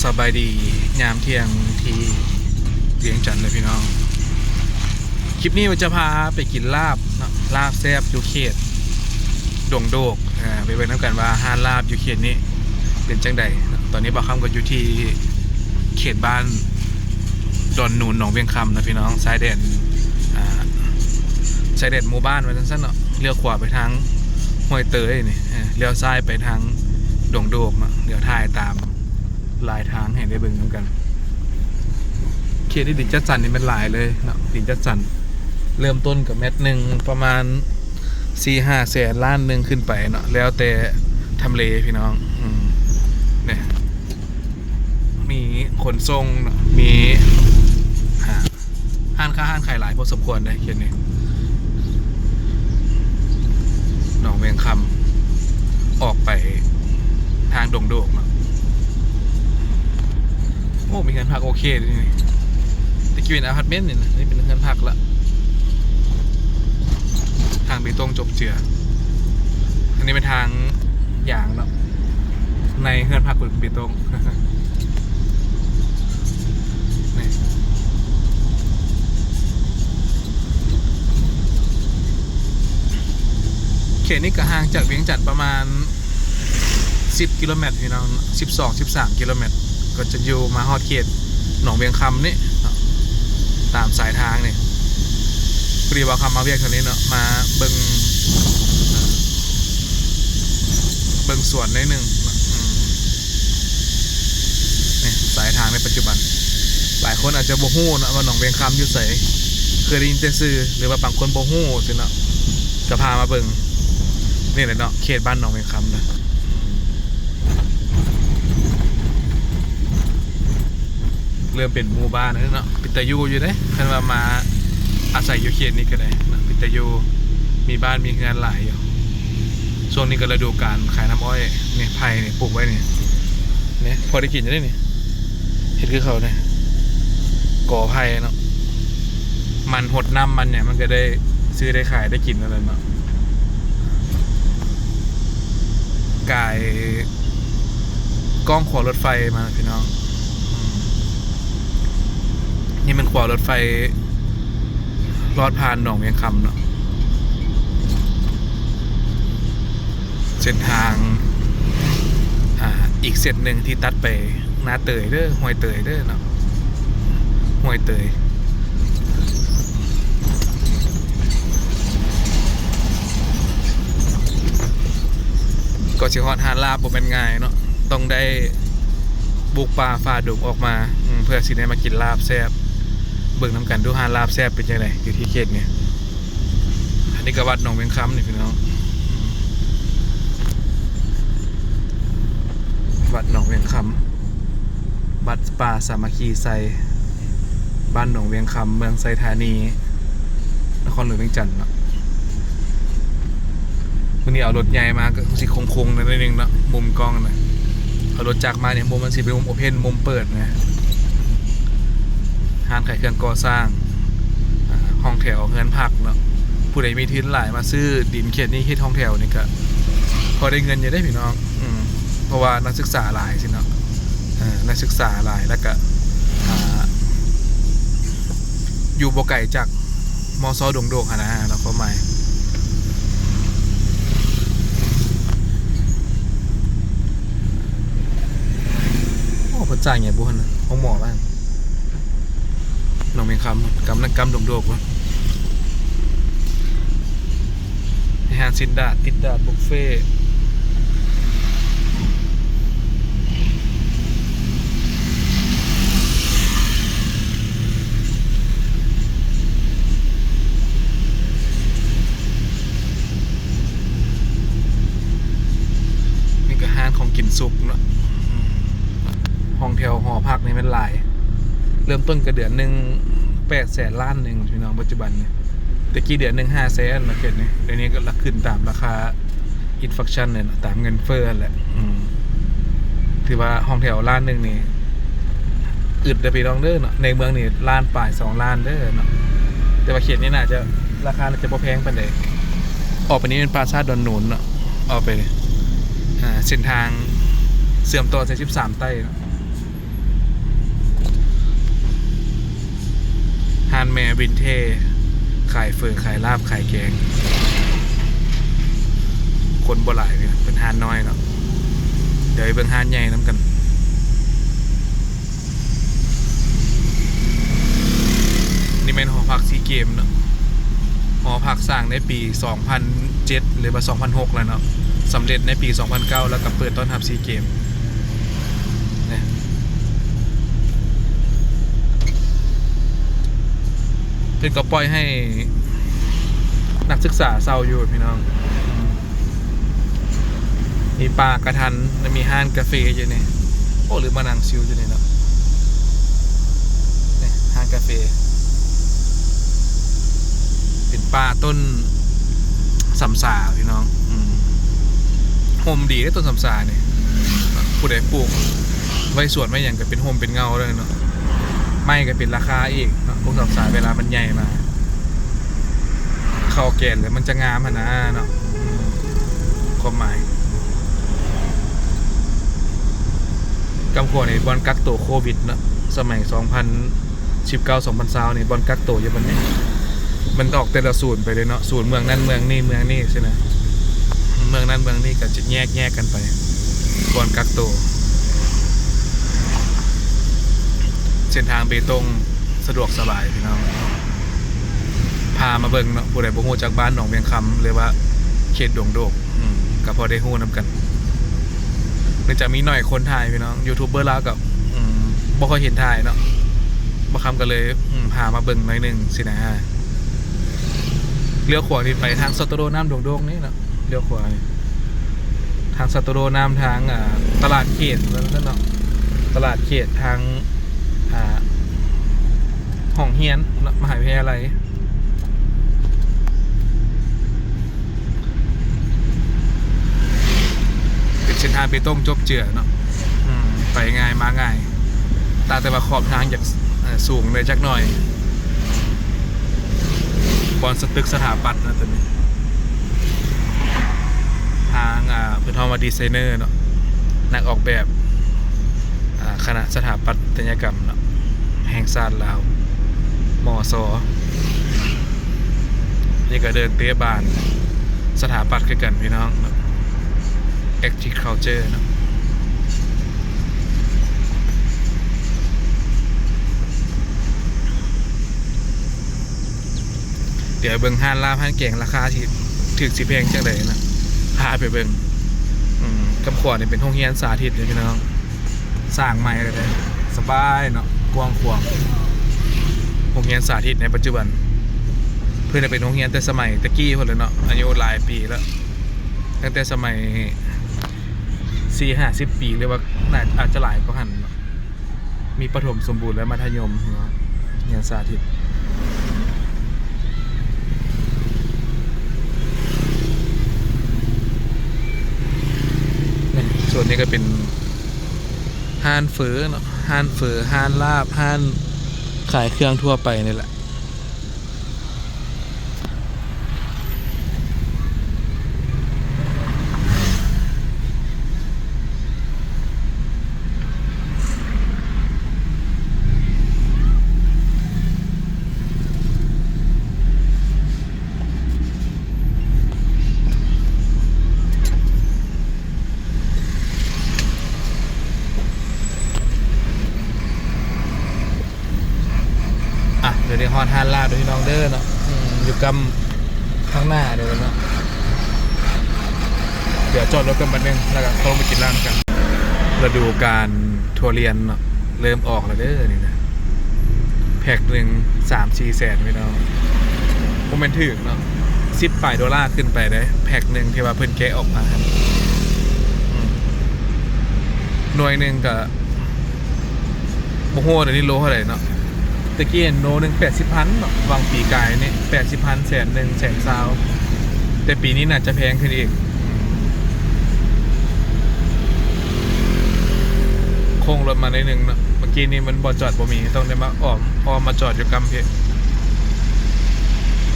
ສະບາຍດີຍາມທ່ຽງທີ່ວຽງຈັນເດີພີ່ນ້ອງ. ຄລິບນີ້ວ່າຈະພາໄປກິນລາບເນາະ, ລາບແຊບຢູ່ເຂດດົງໂດກ. ອາ ໄປເບິ່ງນຳກັນວ່າຮ້ານລາບຢູ່ເຂດນີ້ເປັນຈັ່ງໃດເນາະ. ຕອນນີ້ບ່າວຄຳກໍຢູ່ທີ່ເຂດບ້ານດອນນູນ ໜອງວຽງຄຳນະພີ່ນ້ອງ, ຊາຍແດນ ອາ ຊາຍແດນໝູ່ບ້ານວ່າຊັ້ນໆເນາະ. ລ້ຽວຂວາໄປທາງຫ້ວຍເຕີຍນີ້, ເອີ ລ້ຽວຊ້າຍໄປທາງດົງໂດກເນາະ. ດຽວຖ່າຍຕາມ ລາຍທາງໃຫ້ໄດ້ເບິ່ງນຳກັນ. ເຂດທີ່ດິນຈັດສັນນີ້ແມ່ນຫຼາຍເລີຍເນາະ, ດິນຈັດສັນເລີ່ມຕົ້ນກໍແມັດໜຶ່ງປະມານສີ່ຫ້າແສນ ລ້ານໜຶ່ງຂຶ້ນໄປເນາະ, ແລ້ວແຕ່ທຳເລພີ່ນ້ອງ. ອືມ ນີ້ ມີຂົນສົ່ງເນາະ, ມີ ອາ ຮ້ານຄ້າຮ້ານຂາຍຫຼາຍພໍສົມຄວນເດ້ເຂດນີ້. ໜອງວຽງຄຳ ອອກໄປທາງດົງໂດກເນາະ. ໂອ້ ມີເຮືອນພັກໂອເຄເດ້ນີ້. ແຕ່ກີ້ເປັນອາພາດເມັນນີ້ນະ, ນີ້ເປັນເຮືອນພັກລະ. ທາງເບຕົງຈົບເຈືອ. ອັນນີ້ເປັນທາງ ຢາງເນາະ, ໃນເຮືອນພັກເປັນເບຕົງ. ນີ້ ເຂດນີ້ກໍຫ່າງຈາກວຽງຈັນປະມານສິບກິໂລແມັດພີ່ນ້ອງ, ສິບສອງ ສິບສາມກິໂລແມັດ ກໍຈະຢູ່ມາຮອດເຂດໜອງວຽງຄຳນີ້ເນາະ, ຕາມສາຍທາງນີ້. ພໍດີວ່າເຮົາມາວຽກແຖວນີ້ເນາະ, ມາເບິ່ງ ເບິ່ງສວນໜ້ອຍໜຶ່ງເນາະ. ອືມ ນີ້ສາຍທາງໃນປັດຈຸບັນ, ຫຼາຍຄົນອາດຈະບໍ່ຮູ້ເນາະວ່າໜອງວຽງຄຳຢູ່ໃສ, ເຄີຍໄດ້ຍິນແຕ່ຊື່ ຫຼືວ່າບາງຄົນບໍ່ຮູ້ຊີ້ເນາະ, ກໍພາມາເບິ່ງ. ນີ້ແຫຼະເນາະ ເຂດບ້ານໜອງວຽງຄຳນະ. ອືມ ເລີ່ມເປັນໝູ່ບ້ານແລ້ວເນາະ, ເປັນຕາຢູ່ຢູ່ເດ້. ຄັນວ່າມາອາໄສຢູ່ເຂດນີ້ກໍໄດ້ເນາະ, ເປັນຕາຢູ່, ມີບ້ານມີເຮືອນຫຼາຍຢູ່. ຊ່ວງນີ້ກໍລະດູການຂາຍນ້ຳອ້ອຍ. ນີ້ ໄຜ່ນີ້ ປູກໄວ້ນີ້ ນີ້ ພໍໄດ້ກິນຢູ່ເດ້ນີ້, ເຮັດຄືເຂົານີ້ ກໍໄຜ່ເນາະ. ມັນຫົດນ້ຳມັນຫຍັງ ມັນກໍໄດ້ຊື້ໄດ້ຂາຍໄດ້ກິນນັ້ນແຫຼະເນາະ. ກາຍກ້ອງຂົວລົດໄຟມາພີ່ນ້ອງ. ອືມ ນີ້ແມ່ນຂົວລົດໄຟລອດຜ່ານໜອງວຽງຄຳເນາະ. ເສັ້ນທາງ ອາ ອີກເສັ້ນໜຶ່ງທີ່ຕັດໄປນາເຕີຍເດີ, ຫ້ວຍເຕີຍເດີເນາະ, ຫ້ວຍເຕີຍ. ກໍຊິຮອດຮ້ານລາບບໍ່ແມ່ນງ່າຍເນາະ, ຕ້ອງໄດ້ບຸກປ່າຝ່າດົງອອກມາ ອືມ ເພື່ອຊິໄດ້ມາກິນລາບແຊບ. ເບິ່ງນຳກັນດູ ຮ້ານລາບແຊບເປັນຈັ່ງໃດຢູ່ທີ່ເຂດນີ້. ອັນນີ້ກໍວັດໜອງວຽງຄຳນີ້ພີ່ນ້ອງ, ວັດໜອງວຽງຄຳ, ວັດປ່າສາມັກຄີໄຊ, ບ້ານໜອງວຽງຄຳ, ເມືອງໄຊທານີ ນະຄອນຫຼວງວຽງຈັນເນາະ. ມື້ນີ້ເອົາລົດໃຫຍ່ມາກໍຄືຊິຄົງໆໜ້ອຍໜຶ່ງເນາະ, ມຸມກ້ອງນະ. ເອົາລົດຈັກມານີ້ ມຸມມັນຊິເປັນມຸມໂອເພັນ, ມຸມເປີດນະ. ຮ້ານຂາຍເຄື່ອງກໍ່ສ້າງ, ອາ ຫ້ອງແຖວເຮືອນພັກເນາະ. ຜູ້ໃດມີທຶນຫຼາຍມາຊື້ດິນເຂດນີ້ເຮັດຫ້ອງແຖວນີ້ກະພໍໄດ້ເງິນຢູ່ເດ້ພີ່ນ້ອງ. ອືມ ເພາະວ່ານັກສຶກສາຫຼາຍຊີ້ເນາະ, ເອີ ນັກສຶກສາຫຼາຍ ແລ້ວກະ ອາ ຢູ່ບໍ່ໄກຈາກ ມຊ ດົງໂດກຫັ້ນນະເນາະ ຄວາມໝາຍ. ໂອ້ ເພິ່ນສ້າງຫຍັງບຸຫັ້ນນະ ໂຮງໝໍລະ ໜອງວຽງຄຳ ກຳ ກຳດົງໂດກພຸ້ນ. ມີຮ້ານຊີ້ນດາດ ຕິດດາດ ບຸບເຟ. ນີ້ກໍຮ້ານຂອງກິນສຸກເນາະ. ອືມ ຫ້ອງແຖວຫໍພັກນີ້ແມ່ນຫຼາຍ, ເລີ່ມຕົ້ນກໍເດືອນໜຶ່ງແປດແສນ ລ້ານໜຶ່ງ ພີ່ນ້ອງ ປັດຈຸບັນນີ້. ແຕ່ກີ້ເດືອນໜຶ່ງຫ້າແສນ ມາເກັດນີ້, ດຽວນີ້ກໍລະຂຶ້ນຕາມລາຄາອິນຟລາຊັນແຫຼະເນາະ, ຕາມເງິນເຟີ້ຫັ້ນແຫຼະ. ອືມ ຖືວ່າຫ້ອງແຖວລ້ານໜຶ່ງນີ້ ອຶດເດີພີ່ນ້ອງເດີເນາະ, ໃນເມືອງນີ້ລ້ານປາຍສອງລ້ານເດີເນາະ. ແຕ່ວ່າເຂດນີ້ໜ້າຈະ ລາຄາໜ້າຈະບໍ່ແພງປານໃດ. ອອກໄປນີ້ເປັນປາສາດດອນນູນເນາະ, ອອກໄປ ອາ ເສັ້ນທາງເຊື່ອມຕໍ່ເສັ້ນສິບສາມໃຕ້ເນາະ. ຮ້ານແມ່ວິນເທ ຂາຍເຝີ ຂາຍລາບ ຂາຍແກງ. ຄົນບໍ່ຫຼາຍເດ້ ເປັນຮ້ານນ້ອຍເນາະ. ດຽວໄປເບິ່ງຮ້ານໃຫຍ່ນຳກັນ. ນີ້ແມ່ນຫໍພັກຊີເກມເນາະ. ຫໍພັກສ້າງໃນປີສອງພັນເຈັດ ຫຼືວ່າສອງພັນຫົກແລ້ວເນາະ, ສຳເລັດໃນປີສອງພັນເກົ້າ ແລ້ວກໍເປີດຕ້ອນຮັບຊີເກມ. ນີ້ ເພິ່ນກໍປ່ອຍໃຫ້ນັກສຶກສາເຊົ່າຢູ່ພີ່ນ້ອງ. ມີປ່າກະທັນ ແລະ ມີຮ້ານກາເຟຢູ່ນີ້. ໂອ້ ຫຼືມານັ່ງຊິວຢູ່ນີ້ເນາະ. ນີ້ຮ້ານກາເຟ ເປັນປ່າຕົ້ນສຳສາພີ່ນ້ອງ. ອືມ ຮົ່ມດີເດ້ຕົ້ນສຳສານີ້. ຜູ້ໃດປູກໄວ້ສວນໄວ້ຫຍັງກໍເປັນຮົ່ມເປັນເງົາເລີຍເນາະ. ໄມ້ກໍເປັນລາຄາອີກເນາະ ພວກສຳສາເວລາມັນໃຫຍ່ມາ ເຂົ້າແກ່ນແລ້ວມັນຈະງາມຫັ້ນນະເນາະ. ອືມ ຄວາມໝາຍ ກຳຂວານີ້ບ່ອນກັກໂຕໂຄວິດເນາະ. ສະໄໝສອງພັນສິບເກົ້າ ສອງພັນຊາວນີ້ ບ່ອນກັກໂຕຢູ່ບ່ອນນີ້ ມັນອອກແຕ່ລະສູນໄປເລີຍເນາະ, ສູນເມືອງນັ້ນເມືອງນີ້ ເມືອງນີ້ຊີ້ນະ. ເມືອງນັ້ນເມືອງນີ້ກໍຈະແຍກ ແຍກກັນໄປ ບ່ອນກັກໂຕ. ເສັ້ນທາງເບຕົງ ສະດວກສະບາຍພີ່ນ້ອງ. ພາມາເບິ່ງເນາະ, ຜູ້ໃດບໍ່ຮູ້ຈັກບ້ານໜອງວຽງຄຳ ຫຼືວ່າເຂດດວງໂດກ ອືມ ກໍພໍໄດ້ຮູ້ນຳກັນ. ເນື່ອງຈາກມີໜ້ອຍຄົນຖ່າຍພີ່ນ້ອງ, ຢູທູບເບີລາວກໍ ອືມ ບໍ່ຄ່ອຍເຫັນຖ່າຍເນາະ. ບ່າວຄຳກໍເລີຍ ອືມ ພາມາເບິ່ງໜ້ອຍໜຶ່ງຊີ້ນະ. ລ້ຽວຂວານີ້ໄປທາງສະຕູດິໂອນ້ຳດວງໂດກນີ້ເນາະ. ລ້ຽວຂວານີ້ ທາງສະຕູດິໂອນ້ຳ ທາງ ອ່າ ຕະຫຼາດເຂດວ່າຊັ້ນເນາະ, ຕະຫຼາດເຂດທາງ ອ່າ ຫ້ອງຮຽນເນາະ ມະຫາວິທະຍາໄລ. ເປັນເສັ້ນທາງເບຕົງຈົບເຈືອເນາະ, ອືມ ໄປງ່າຍມາງ່າຍ, ຕ່າງແຕ່ວ່າຂອບທາງຢາກ ເອີ ສູງແດ່ຈັກໜ້ອຍ. ບ່ອນສະຕຶກສະຖາປັດນະ ຕົວນີ້ ທາງ ອ່າ ເພິ່ນເອີ້ນວ່າດີໄຊເນີເນາະ, ນັກອອກແບບ ອ່າ ຄະນະສະຖາປັດຕະຍະກຳເນາະ ແຫ່ງຊາດລາວ ມຊ. ນີ້ກໍເດີ່ນເຕະບານສະຖາປັດຄືກັນພີ່ນ້ອງເນາະ, ແອັກທິເຄີາເຈີເນາະ. ດຽວເບິ່ງຮ້ານລາບຮ້ານແກງລາຄາຊິຖືກຊິແພງຈັ່ງໃດນະ, ພາໄປເບິ່ງ. ອືມ ກຳຂວານີ້ເປັນໂຮງຮຽນສາທິດເດ້ພີ່ນ້ອງ, ສ້າງໃໝ່ແລ້ວເດ້, ສະບາຍເນາະ, ກວ້າງຂວາງ. ໂຮງຮຽນສາທິດໃນປັດຈຸບັນ ເພິ່ນເປັນໂຮງຮຽນແຕ່ສະໄໝແຕ່ກີ້ພຸ້ນແຫຼະເນາະ, ອາຍຸຫຼາຍປີແລ້ວ, ຕັ້ງແຕ່ສະໄໝສີ່ຫ້າສິບປີ ຫຼືວ່າໜ້າອາດຈະຫຼາຍກວ່າຫັ້ນເນາະ. ມີປະຖົມສົມບູນ ແລະ ມັດທະຍົມເນາະ, ຮຽນສາທິດ. ນີ້ ສ່ວນນີ້ກໍເປັນຮ້ານເຝີເນາະ, ຮ້ານເຝີ ຮ້ານລາບ ຮ້ານຂາຍເຄື່ອງທົ່ວໄປນີ້ແຫຼະ. ອ່ະ ດຽວນີ້ຮອດຮ້ານລາບເດີພີ່ນ້ອງເດີເນາະ, ອືມ ຢູ່ກ້ຳຂ້າງໜ້າເດີເນາະ. ດຽວຈອດລົດກັນບາດໜຶ່ງ ແລ້ວກໍເຂົ້າໄປກິນລາບນຳກັນ. ລະດູການຖົ່ວລຽນເນາະ ເລີ່ມອອກແລ້ວເດີນີ້ນະ, ແພັກໜຶ່ງສາມສີ່ແສນພີ່ນ້ອງ, ບໍ່ແມ່ນຖືກເນາະ, ສິບປາຍໂດລາຂຶ້ນໄປເດ້ ແພັກໜຶ່ງທີ່ວ່າເພິ່ນແກະອອກມາຫັ້ນ. ອືມ ໜ່ວຍໜຶ່ງກໍ ບໍ່ຮູ້ວ່າດຽວນີ້ໂລເທົ່າໃດເນາະ, ແຕ່ກີ້ໂລໜຶ່ງແປດສິບພັນເນາະ, ຫວ່າງປີກາຍນີ້ແປດສິບພັນ ແສນໜຶ່ງ ແສນຊາວ, ແຕ່ປີນີ້ໜ້າຈະແພງຂຶ້ນອີກ. ໂຄ້ງລົດມາໜ້ອຍໜຶ່ງເນາະ, ເມື່ອກີ້ນີ້ມັນບ່ອນຈອດບໍ່ມີ ຕ້ອງໄດ້ມາອ້ອມ ອ້ອມມາຈອດຢູ່ກ້ຳພີ້.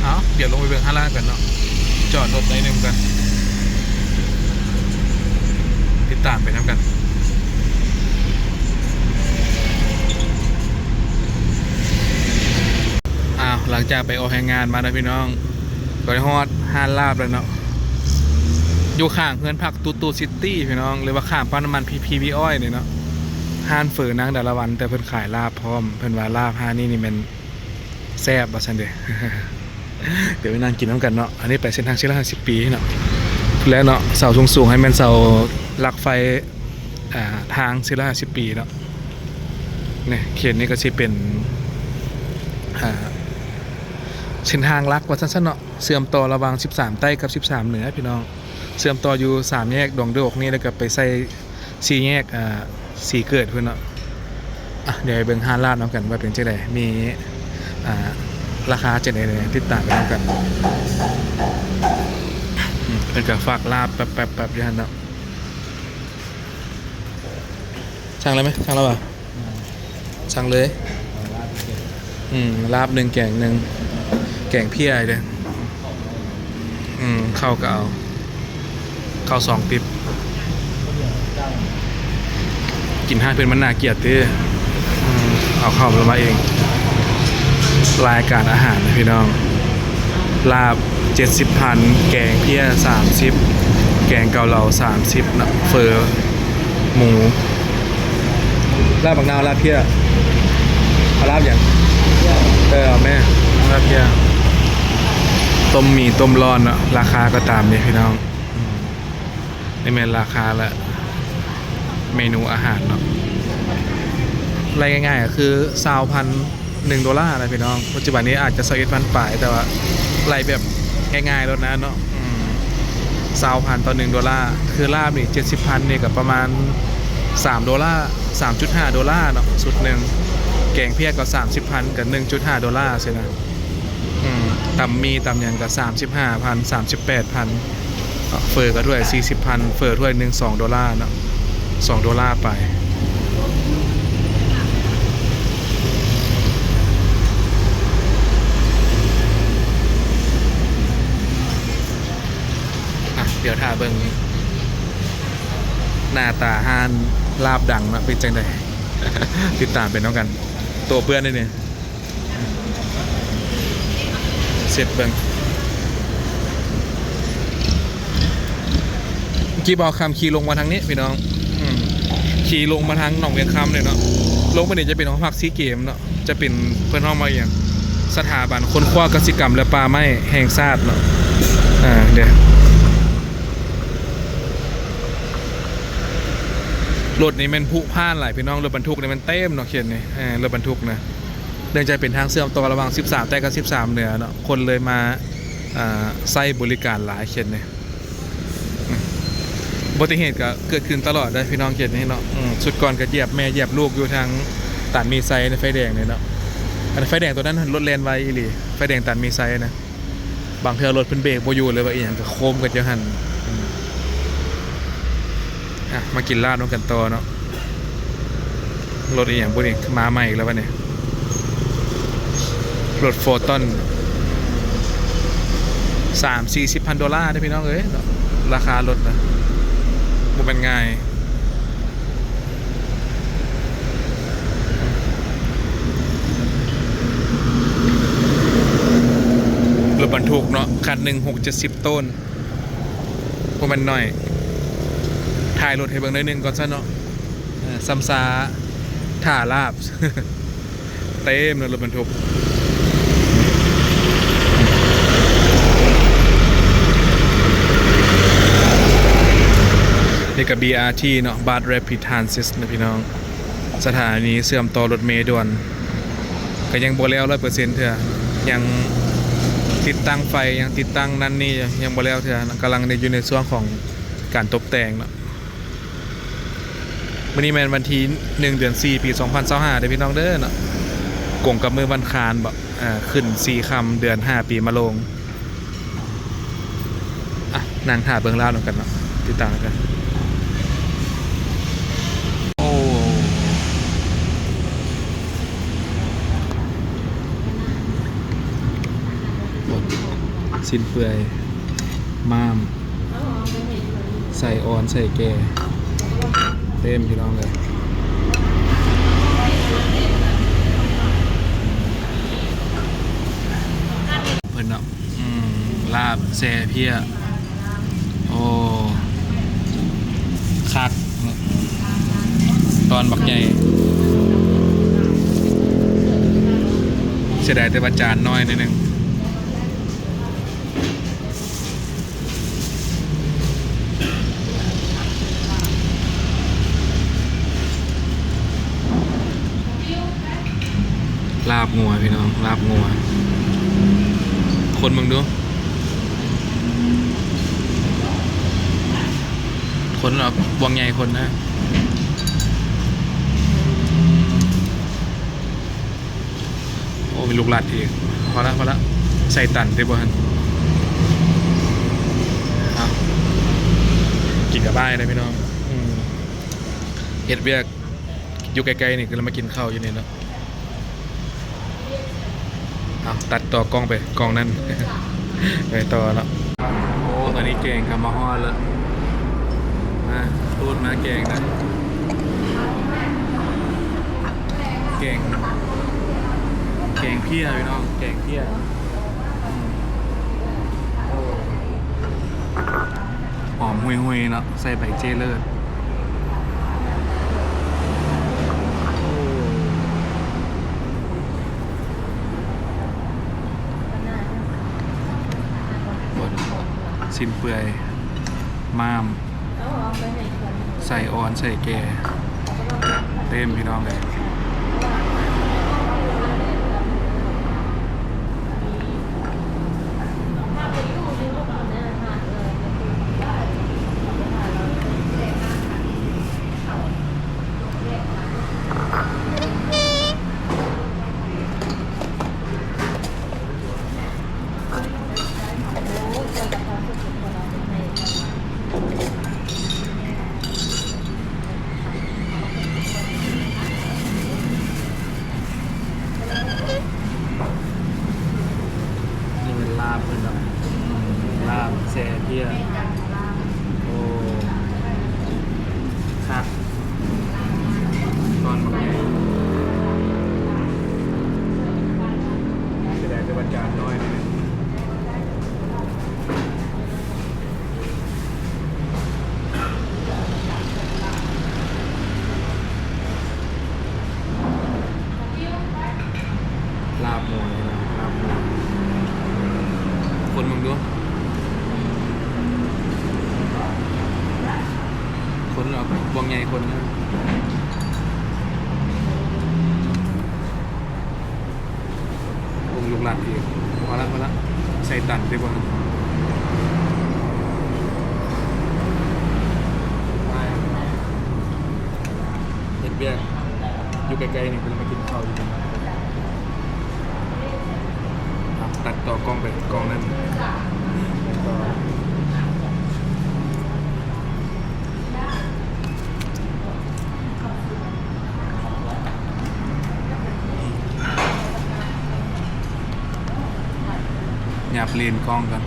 ເອົາ ດຽວລົງໄປເບິ່ງຂ້າງລ່າງກັນເນາະ, ຈອດລົດໜ້ອຍໜຶ່ງກ່ອນ ຕິດຕາມໄປນຳກັນ. ຫຼັງຈາກໄປອອກແຮງງານມາເນາະພີ່ນ້ອງ ກໍໄດ້ຮອດຮ້ານລາບແລ້ວເນາະ ຢູ່ຂ້າງເຮືອນພັກຕູຕູຊິຕີພີ່ນ້ອງ ຫຼືວ່າຂ້າງປ້ຳນ້ຳມັນພີພີວີອອຍນີ້ເນາະ. ຮ້ານເຝີນາງດາລະວັນ ແຕ່ເພິ່ນຂາຍລາບພ້ອມ ເພິ່ນວ່າລາບຮ້ານນີ້ນີ້ແມ່ນ ແຊບວ່າຊັ້ນເດ. ດຽວໄປນັ່ງກິນນຳກັນເນາະ. ອັນນີ້ໄປເສັ້ນທາງສີ່ຮ້ອຍຫ້າສິບປີເນາະ ພຸ້ນແຫຼະເນາະ. ເສົາສູງໆ ໃຫ້ແມ່ນເສົາຫຼັກໄຟ ອ່າ ທາງສີ່ຮ້ອຍຫ້າສິບປີເນາະ. ນີ້ ເຂດນີ້ກໍຊິເປັນ ອ່າ ເສັ້ນທາງຫຼັກວ່າຊັ້ນຊະເນາະ ເຊື່ອມຕໍ່ລະຫວ່າງສິບສາມໃຕ້ກັບສິບສາມເໜືອພີ່ນ້ອງ. ເຊື່ອມຕໍ່ຢູ່ສາມແຍກດອງໂດກນີ້ ແລ້ວກໍໄປໃສ່ ສີ່ແຍກ ອ່າ ສີເກີດພຸ້ນເນາະ. ອ່ະ ດຽວໄປເບິ່ງຮ້ານລາບນຳກັນວ່າເປັນຈັ່ງໃດ ມີ ອ່າ ລາຄາຈັ່ງໃດແດ່ ຕິດຕາມໄປນຳກັນ. ອືມ ເພິ່ນກໍຟັກລາບແປັບໆໆ ຢູ່ຫັ້ນເນາະ. ສັ່ງແລ້ວໄໝ? ສັ່ງແລ້ວຫວາ? ອືມ ສັ່ງເລີຍ. ເອົາລາບໜຶ່ງ ອືມ ລາບໜຶ່ງ ແກງໜຶ່ງ ແກງເພຍເດີ. ອືມ ເຂົ້າກໍເອົາ ເຂົ້າສອງຕິບ ກິນຮ້ານເພິ່ນມັນໜ້າກຽດເດ້. ອືມ ເອົາເຂົ້າລະມາເອງ. ລາຍການອາຫານນະພີ່ນ້ອງ ລາບເຈັດສິບພັນ ແກງເພຍສາມສິບ ແກງເກົາເລົາສາມສິບເນາະ ເຝີ ໝູ ລາບບັກນາວ ລາບເພຍ ເອົາລາບຫຍັງ? ເອີ ເອົາແມ່ ລາບເພຍ. ຕົ້ມໝີ່ ຕົ້ມລ້ອນເນາະ ລາຄາກໍຕາມນີ້ພີ່ນ້ອງ. ອືມ ນີ້ແມ່ນລາຄາ ແລະ ເມນູອາຫານເນາະ. ໄລ່ງ່າຍໆ ກໍຄືຊາວພັນ ໜຶ່ງໂດລານະພີ່ນ້ອງ. ປັດຈຸບັນນີ້ອາດຈະຊາວເອັດພັນປາຍ ແຕ່ວ່າໄລ່ແບບງ່າຍໆໂລດນະເນາະ. ອືມ ຊາວພັນຕໍ່ໜຶ່ງໂດລາ ຄືລາບນີ້ເຈັດສິບພັນນີ້ກໍປະມານສາມໂດລາ ສາມຈຸດຫ້າໂດລາເນາະ ຊຸດໜຶ່ງ. ແກງເພຍກໍສາມສິບພັນ ກໍໜຶ່ງຈຸດຫ້າໂດລາຊີ້ນະ. ອືມ ຕຳໝີ່ຕຳຫຍັງກໍສາມສິບຫ້າພັນ ສາມສິບແປດພັນ ເຝີກໍຖ້ວຍສີ່ສິບພັນ ເຝີຖ້ວຍໜຶ່ງສອງໂດລາເນາະ ສອງໂດລາໄປ. ອ່ະ ດຽວຖ້າເບິ່ງໜ້າຕາຮ້ານລາບດັງເນາະ ເປັນຈັ່ງໃດ ຕິດຕາມໄປນຳກັນ. ໂຕເປື້ອນນີ້ ເຊັດເບິ່ງ. ກີ້ບ່າວຄຳຂີ່ລົງມາທາງນີ້ພີ່ນ້ອງ ອືມ ຂີ່ລົງມາທາງໜອງວຽງຄຳເລີຍເນາະ. ລົງໄປນີ້ຈະເປັນຫໍພັກຊີເກມເນາະ ຈະເປັນ ເພິ່ນຮ້ອງວ່າອີ່ຫຍັງ ສະຖາບັນຄົ້ນຄວ້າກະສິກຳ ແລະ ປ່າໄມ້ແຫ່ງຊາດເນາະ. ອ່າ ເດ້ ລົດນີ້ແມ່ນຜຸຜ່ານຫຼາຍພີ່ນ້ອງ ລົດບັນທຸກນີ້ມັນເຕັມເນາະ ເຂດນີ້ ເອີ ລົດບັນທຸກນະ. ເນື່ອງຈາກເປັນທາງເຊື່ອມຕໍ່ລະຫວ່າງສິບສາມໃຕ້ກັບສິບສາມເໜືອເນາະ ຄົນເລີຍມາ ອ່າ ໃຊ້ບໍລິການຫຼາຍເຂດນີ້. ອືມ ອຸບັດຕິເຫດກໍເກີດຂຶ້ນຕະຫຼອດເດ້ພີ່ນ້ອງ ເຂດນີ້ເນາະ. ອືມ ຊຸດກ່ອນກໍຢຽບແມ່ຢຽບລູກຢູ່ທາງຕາດມີໄຊໃນໄຟແດງນີ້ເນາະ. ອັນໄຟແດງຕົວນັ້ນຫັ້ນລົດແລ່ນໄວອີ່ຫຼີ ໄຟແດງຕາດມີໄຊນະ. ບາງເທື່ອລົດເພິ່ນເບຣກບໍ່ຢູ່ ຫຼືວ່າອີ່ຫຍັງກໍໂຄ້ມກັນຢູ່ຫັ້ນ. ອ່ະ ມາກິນລາບນຳກັນຕໍ່ເນາະ. ລົດອີ່ຫຍັງບຸນີ້ ມາໃໝ່ອີກແລ້ວບັດນີ້ ລົດໂຟຕອນ ສາມສີ່ສິບພັນໂດລາເດ້ພີ່ນ້ອງເອີຍເນາະ ລາຄາລົດນະ ບໍ່ແມ່ນງ່າຍ. ລົດບັນທຸກເນາະ ຄັນໜຶ່ງຫົກເຈັດສິບໂຕນ ບໍ່ແມ່ນໜ້ອຍ. ຖ່າຍລົດໃຫ້ເບິ່ງໜ້ອຍໜຶ່ງກ່ອນຊະເນາະ ເອີ ຊຳຊາຖ້າລາບ ເຕັມເນາະ ລົດບັນທຸກ. ນີ້ກໍ ບີ ອາ ທີ ເນາະ Bath Rapid Transit ນະພີ່ນ້ອງ. ສະຖານີເຊື່ອມຕໍ່ລົດເມດ່ວນ ກໍຍັງບໍ່ແລ້ວຮ້ອຍເປີເຊັນເທື່ອ ຍັງຕິດຕັ້ງໄຟ ຍັງຕິດຕັ້ງນັ້ນນີ້ ຍັງບໍ່ແລ້ວເທື່ອ ກຳລັງຢູ່ໃນຊ່ວງຂອງການຕົບແຕ່ງເນາະ. ມື້ນີ້ແມ່ນວັນທີໜຶ່ງ ເດືອນສີ່ ປີສອງພັນຊາວຫ້າເດີພີ່ນ້ອງເດີເນາະ ກົງກັບມື້ວັນຄານບໍ ອ່າ ຂຶ້ນສີ່ຄ່ຳ ເດືອນຫ້າ ປີມະໂລງ. ອ່ະ ນັ່ງຖ້າເບິ່ງລາວນຳກັນເນາະ ຕິດຕາມນຳກັນ. ໂອ້ ຊີ້ນເປື່ອຍ ມ້າມ ໄສ້ອ່ອນ ໄສ້ແກ່ ເຕັມພີ່ນ້ອງເອີຍ. ແຊ່ເພຍ ໂອ້ ຄັກ ຕອນບັກໃຫຍ່ ເສຍດາຍແຕ່ວ່າຈານນ້ອຍໜ້ອຍໜຶ່ງ. ລາບງົວພີ່ນ້ອງ ລາບງົວ ຄົນເບິ່ງດູ ຄົນເອົາບ່ວງໃຫຍ່ຄົນນະ. ໂອ້ ມີລູກລັດອີກ ພໍລະ ພໍລະ ໃສ່ຕັນໄດ້ບໍ່ຫັ້ນ. ເອົາ ກິນກັບອ້າຍເດີພີ່ນ້ອງ ອືມ ເຮັດວຽກຢູ່ໃກ້ໆນີ້ ກໍເລີຍມາກິນເຂົ້າຢູ່ນີ້ເນາະ. ເອົາ ຕັດຕໍ່ກ້ອງໄປກ້ອງນັ້ນ ໄປຕໍ່ເນາະ. ໂອ້ ຕອນນີ້ແກງກໍມາຮອດແລ້ວ ມາ ຕູດມາແກງນະ ແກງ ແກງເພຍພີ່ນ້ອງ ແກງເພຍ ອືມ ໂອ້ ຫອມຫຸຍໆເນາະ ໃສ່ໃບເຈ້ເລີດ. ຊີ້ນເປື່ອຍ ມ້າມ ໄສ້ອ່ອນ ໄສ້ແກ່ ເຕັມພີ່ນ້ອງເອີຍ. ນີ້ແມ່ນລາບເພິ່ນເນາະ ລາບແຊ່ເພຍ ໂອ້ ຄັກ ຕອນບັກໃຫຍ່ ເສຍດາຍແຕ່ວ່າຈານນ້ອຍ. ລາບໝູນີ້ນະ ລາບໝູ ຄົນເບິ່ງດູ ຄົນເອົາບ່ວງໃຫຍ່ຄົນນະ. ໂອ້ ລູກລັດອີກ ພໍລະ ພໍລະ ໃສ່ຕັນໄດ້ບໍ່ຫັ້ນ. ເຮັດວຽກຢູ່ໃກ້ໆນີ້ ເພິ່ນມາກິນເຂົ້າຢູ່ນີ້. ຕັດຕໍ່ກ້ອງໄປກ້ອງນັ້ນ ຕັດຕໍ່. ຫຍັບເລນກ້ອງກ່ອນ.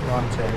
ນອນເຊີຍ.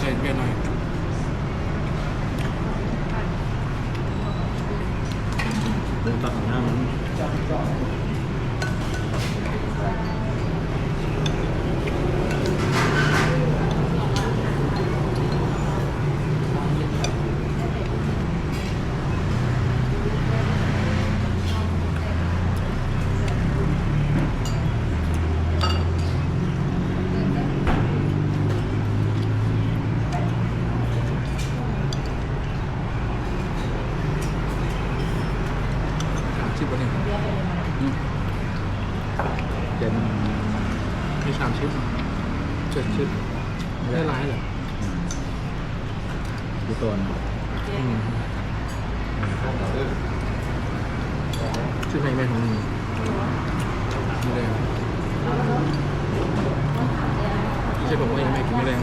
ເຮັດວຽກໜ້ອຍ ເບິ່ງຕັກນ້ຳມັນ. ສາມສິບບໍ່ນີ້? ອືມ ເຈັດ ມີສາມສິບ ເຈັດສິບ ໄດ້ຫຼາຍແຫຼະ. ອືມ ຢູ່ຕອນ ອືມ ຊື້ໃຫ້ແມ່ຖົງໜຶ່ງ ມື້ແລງ ໃສ່ຖົງໄວ້ໃຫ້ແມ່ກິນມື້ແລງ.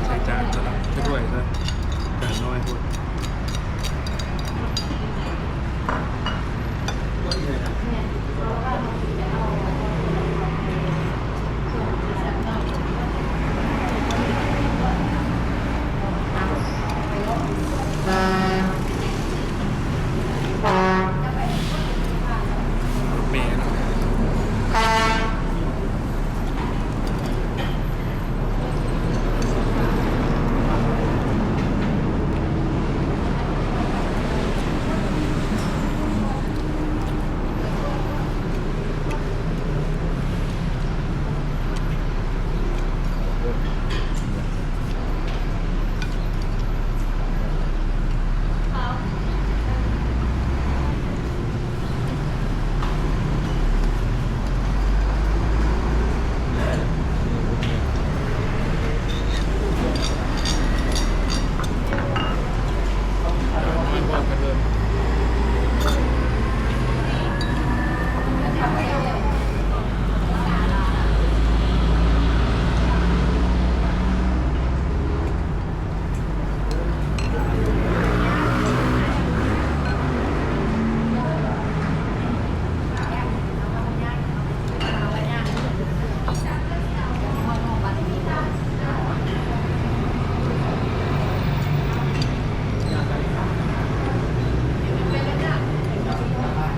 ໃສ່ຈານຊະລະ ຈັກໜ້ອຍຊະ ຈານນ້ອຍໂພດ. ແມ່ນ.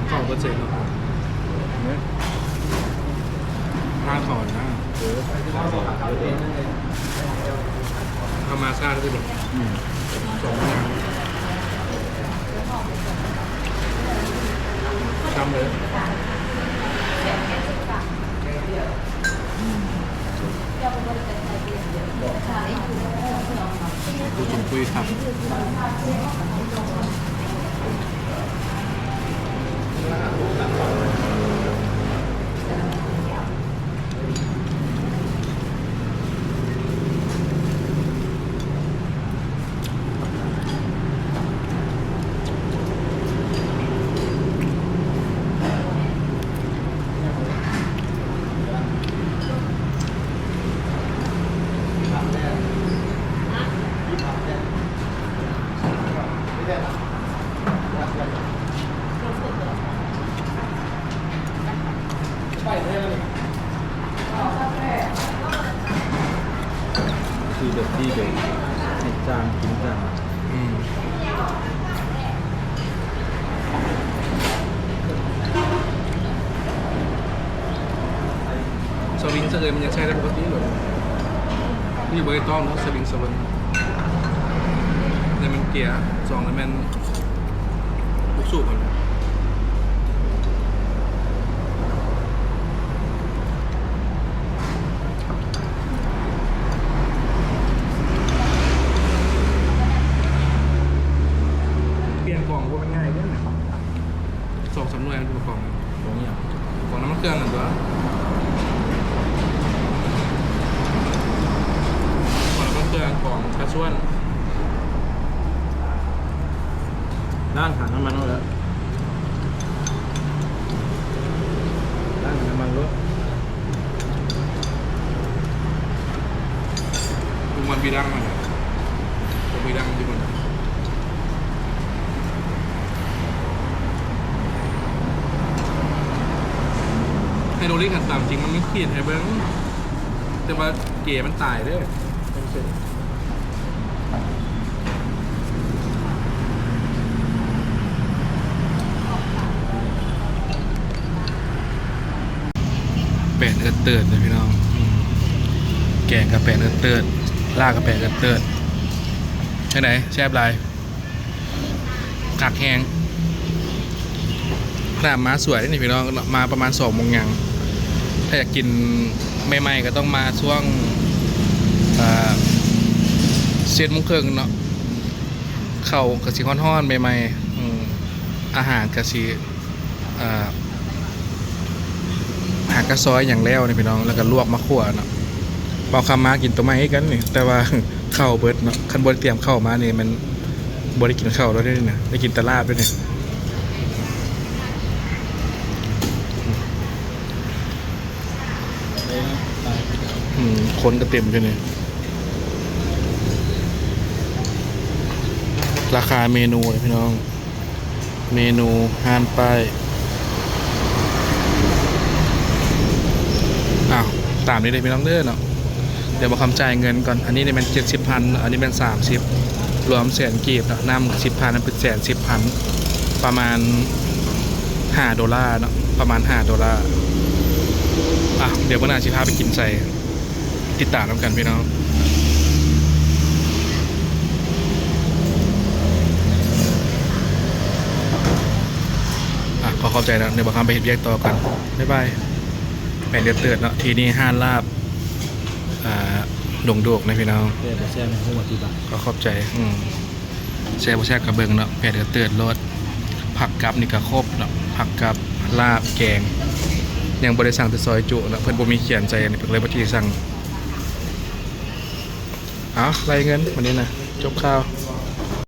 ເຂົ້າບໍ່ເສັດເນາະ ທາງເຂົ້ານະ. ເອີ ທຳມະຊາດຄືແບບ ອືມ ສອງຢ່າງ ຊ້ຳເລີຍ. ທີ່ແບບ ທີ່ແບບ ໃຫ້ຈ້າງກິນຈ້າງ. ອືມ ສະວິງສະເອີຍມັນຍັງໃຊ້ໄດ້ປົກກະຕິເລີຍ. ນີ້ບໍ່ໄດ້ຕ້ອງເນາະ ສະວິງສະເວີນ ແລ້ວແມ່ນເກຍສອງ ແລ້ວແມ່ນ ລູກສູບຫັ້ນ ປ່ຽນຂອງບໍ່ແມ່ນງ່າຍເດ້ ສອງສາມໜ່ວຍມັນເປັນຂອງ ຂອງຫຍັງ ຂອງນ້ຳມັນເຄື່ອງຫັ້ນຕົວະ ຂອງນ້ຳມັນເຄື່ອງ ຂອງ ລ້າງຖັງນ້ຳມັນເອົາເດີ ລ້າງຖັງນ້ຳມັນໂລດ. ທຸກວັນມີດັງມັນ ບໍ່ມີດັງທີ່ມັນ ໄຮໂດຣລິກຫັ້ນຕາມຈິງມັນມີຂີດໃຫ້ເບິ່ງ ແຕ່ວ່າເກມັນຕາຍເດີ. ແປນເອີດເຕີດເດີພີ່ນ້ອງ ອືມ ແກງກະແປນເອີດເຕີດ ລາບກະແປນເອີດເຕີດ. ຈັ່ງໃດ ແຊບຫຼາຍ? ຄັກແຮງ. ນ້ຳມາສວຍເດ້ນີ້ພີ່ນ້ອງເນາະ ມາປະມານສອງໂມງຫຍັງ. ຖ້າຢາກກິນໃໝ່ໆ ກໍຕ້ອງມາຊ່ວງ ເອີ ເຈັດໂມງເຄິ່ງເນາະ ເຂົ້າກໍຊິຮ້ອນໆ ໃໝ່ໆ ອືມ ອາຫານກໍຊິ ອ່າ ຫາກະຊອຍຫຍັງແລ້ວນີ້ພີ່ນ້ອງ ແລ້ວກໍລວກມາຂົ້ວເນາະ. ເວົ້າຄຳມາກິນໂຕໃໝ່ຄືກັນນີ້ ແຕ່ວ່າເຂົ້າເບິດເນາະ ຄັນບໍ່ໄດ້ຕຽມເຂົ້າມານີ້ແມ່ນບໍ່ໄດ້ກິນເຂົ້າແລ້ວເດ້ນີ້ ໄດ້ກິນແຕ່ລາບເດ້ນີ້. ອືມ ຄົນກໍເຕັມຢູ່ນີ້. ລາຄາເມນູເດ້ພີ່ນ້ອງ ເມນູ ຮ້ານປ້າຍ. ອ້າວ ຕາມນີ້ເດ້ພີ່ນ້ອງເດີເນາະ. ດຽວບ່າວຄຳຈ່າຍເງິນກ່ອນ. ອັນນີ້ນີ້ແມ່ນເຈັດສິບພັນເນາະ ອັນນີ້ແມ່ນສາມສິບ ລວມແສນກີບເນາະ. ນ້ຳສິບພັນ ເປັນແສນສິບພັນ ປະມານຫ້າໂດລາເນາະ ປະມານຫ້າໂດລາ. ອ່ະ ດຽວມື້ໜ້າຊິພາໄປກິນໃສ ຕິດຕາມນຳກັນພີ່ນ້ອງ. ອ່ະ ຂໍຂອບໃຈເນາະ ດຽວບ່າວຄຳໄປເຮັດວຽກຕໍ່ກ່ອນ ບາຍບາຍ. ແປນເອີດເຕີດເນາະ ທີ່ນີ້ຮ້ານລາບ ອ່າ ດົງໂດກນະພີ່ນ້ອງ. ແຊບບໍ່ແຊບໃຫ້ຮູ້ອະທິບາຍ. ຂໍຂອບໃຈ ອືມ ແຊບບໍ່ແຊບກໍເບິ່ງເນາະ ແປນເອີດເຕີດໂລດ. ຜັກກັບນີ້ກໍຄົບເນາະ ຜັກກັບ ລາບ ແກງ. ຍັງບໍ່ໄດ້ສັ່ງແຕ່ຊອຍຈຸເນາະ ເພິ່ນບໍ່ມີຂຽນໃສ່ອັນນີ້ ເພິ່ນກໍເລີຍບໍ່ໄດ້ສັ່ງ. ເອົາ ໄລ່ເງິນບາດນີ້ນະ ຈົບຂ່າວ.